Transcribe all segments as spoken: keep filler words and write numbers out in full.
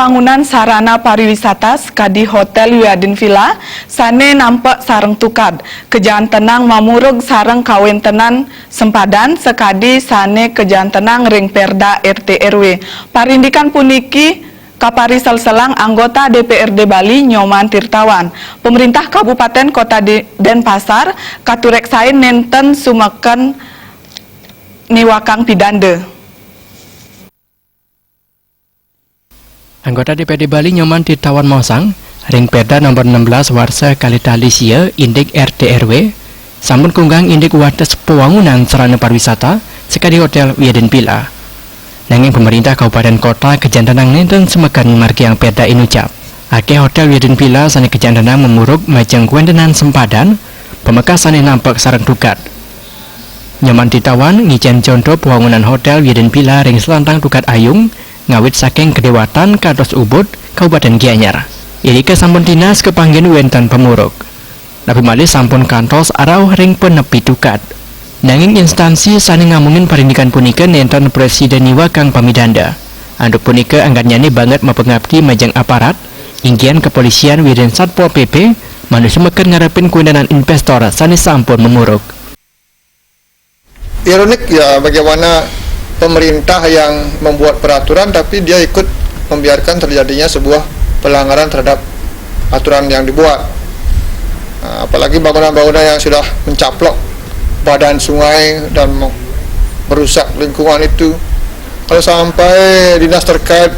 Bangunan sarana pariwisata sakadi Hotel Wiadin Villa sane nampek sareng tukad, kajantenang mamurug sareng kawentenan sempadan sakadi sane kajantenang ring Perda R T R W. Parindikan puniki kapariselselang anggota D P R D Bali Nyoman Tirtawan. Pemerintah Kabupaten Kota Di-, Denpasar katureksain nenten sumeken niwakang pidanda. Anggota D P R D Bali Nyoman Tirtawan maosang, ring Perda nomor enam belas warsa kalih tali sia indik R T R W, sampun kunggang indik wates pawangunan sarana pariwisata sakadi Hotel Wiadin Villa. Nanging pemerintah kabupaten kota kajantenang nenten sumeken margiang Perda inucap. Akeh Hotel Wiadin Villa sane kajantenang mamurug majeng kawentenan sempadan, pamekas sane nampek sareng tukad. Nyoman Tirtawan ngicen conto pawangunan Hotel Wiadin Villa ring selantang tukad ayung, ngawit saking Kedewatan kantos Ubud, Kabupaten Gianyar. Irika sampun tinas kapanggihin wenten pamurug. Napi malih sampun kantos rauh ring panepi tukad. Nanging instansi sane ngamongin parindikan punika nenten prasida niwakang pamidanda. Antuk punika anggennyane banget mapangabdi majeng aparat, inggihan kepolisian Wiadin Satpol P P, manut sumeken ngarepin kawentenan investor sane sampun mamurug. Ironik ya, bagaimana pemerintah yang membuat peraturan tapi dia ikut membiarkan terjadinya sebuah pelanggaran terhadap aturan yang dibuat. Nah, apalagi bangunan-bangunan yang sudah mencaplok badan sungai dan me-, merusak lingkungan itu. Kalau sampai dinas terkait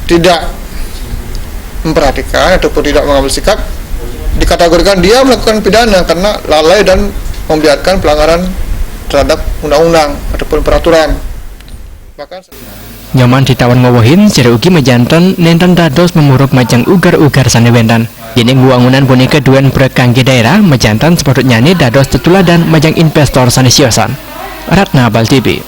tidak memperhatikan ataupun tidak mengambil sikap, dikategorikan dia melakukan pidana karena lalai dan membiarkan pelanggaran terhadap undang-undang ataupun peraturan. Bahkan Nyoman Tirtawan mawehin, sira ugi majanten nenten dados mamurug majeng uger-uger sane wenten. Yening wangunan punika duen prek kangge daerah, majanten sepatutnyane dados tetuladan majeng investor sane siosan. Ratna Bal T V.